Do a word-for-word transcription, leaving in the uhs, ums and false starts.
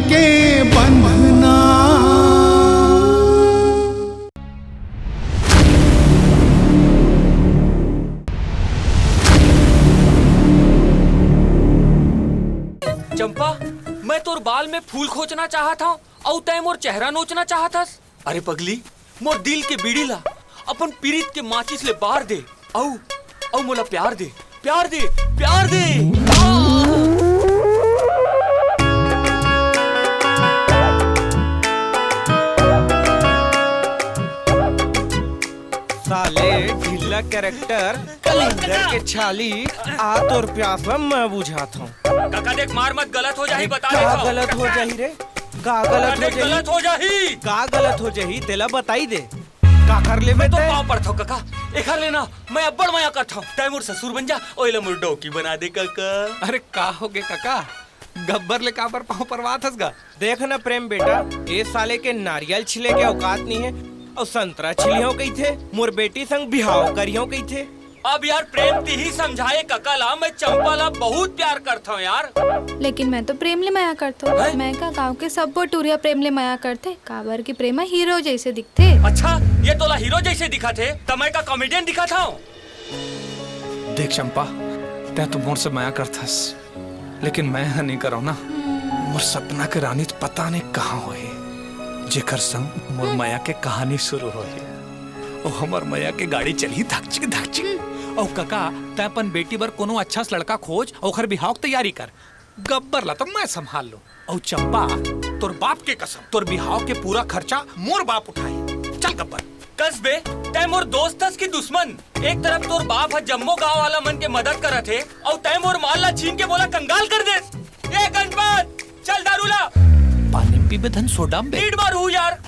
के बंधना। चंपा, मैं तोर बाल में फूल खोंचना चाहत हंव, अउ तैं मोर चेहरा नोचना चाहत हस। अरे पगली, मोर दिल के बीड़ी ला अपन पीरित के माचिस ले बार दे, अउ, अउ मोला प्यार दे, प्यार दे, प्यार दे। साले ढीला कैरेक्टर, कलिंदर के छाली, आ तोर प्यास ला मैं बुझात हंव। कका देख, मार मत, गलत हो जाही, बता का देत हंव। गलत हो जाही रे? का गलत हो देख, जाही? गलत हो जाही। का गलत हो जाही, तेला बताई दे। का कर लेबे मैं तो तैं? पाँव पड़थंव कका, एखर ले ना मैं अब्बड़ मया करथंव। तैं मोर ससुर बन जा, ओइला मोर डौकी बना दे कका। अरे का होगे कका, गब्बर ले काबर पाँव परवात हस गा? देख ना प्रेम बेटा, ए साले के नारियल छिले के औकात नइ हे, अउ संतरा छिलिहंव कहिथे, मोर बेटी संग बिहाव करिहंव कहिथे। अब यार प्रेम तिही समझाए कका ला, मैं चंपा ला बहुत प्यार करथंव यार। लेकिन मैं तो प्रेम ले मया करथंव। हैं? मैं का, गांव के सब्बो टुरिया प्रेम ले मया करथे, काबर कि प्रेम ह हीरो जइसे दिखथे। अच्छा, ये तोला हीरो जइसे दिखत हे, त मैं का कॉमेडियन दिखत हंव? देख चंपा, तैं तो मोर से मया करथस, लेकिन मैं ह नइ करंव ना। मोर सपना के रानी तो पता नइ कहाँ होही, जेकर संग मोर मया के कहानी शुरू होही। अउ हमर मया के गाड़ी चलही धकचिक धकचिक। अउ कका, तैं अपन बेटी बर कोनो अच्छा से लड़का खोज, अउ ओखर बिहाव के तैयारी कर। गब्बर ला तो मैं संभाल लूं। अउ चंपा, तोर बाप के कसम, तोर बिहाव के पूरा खर्चा मोर बाप उठाही। चल गब्बर। कस बे, तैं मोर दोस्त हस कि दुश्मन? एक तरफ तोर बाप ह जम्मो गांव वाला मन के मदद करत हे, अउ तैं मोर माल ला छीन के मोला कंगाल कर देस। ए गणपत, चल दारू ला। पानी पीबे धन सोडा में बे। ईंट मारू यार।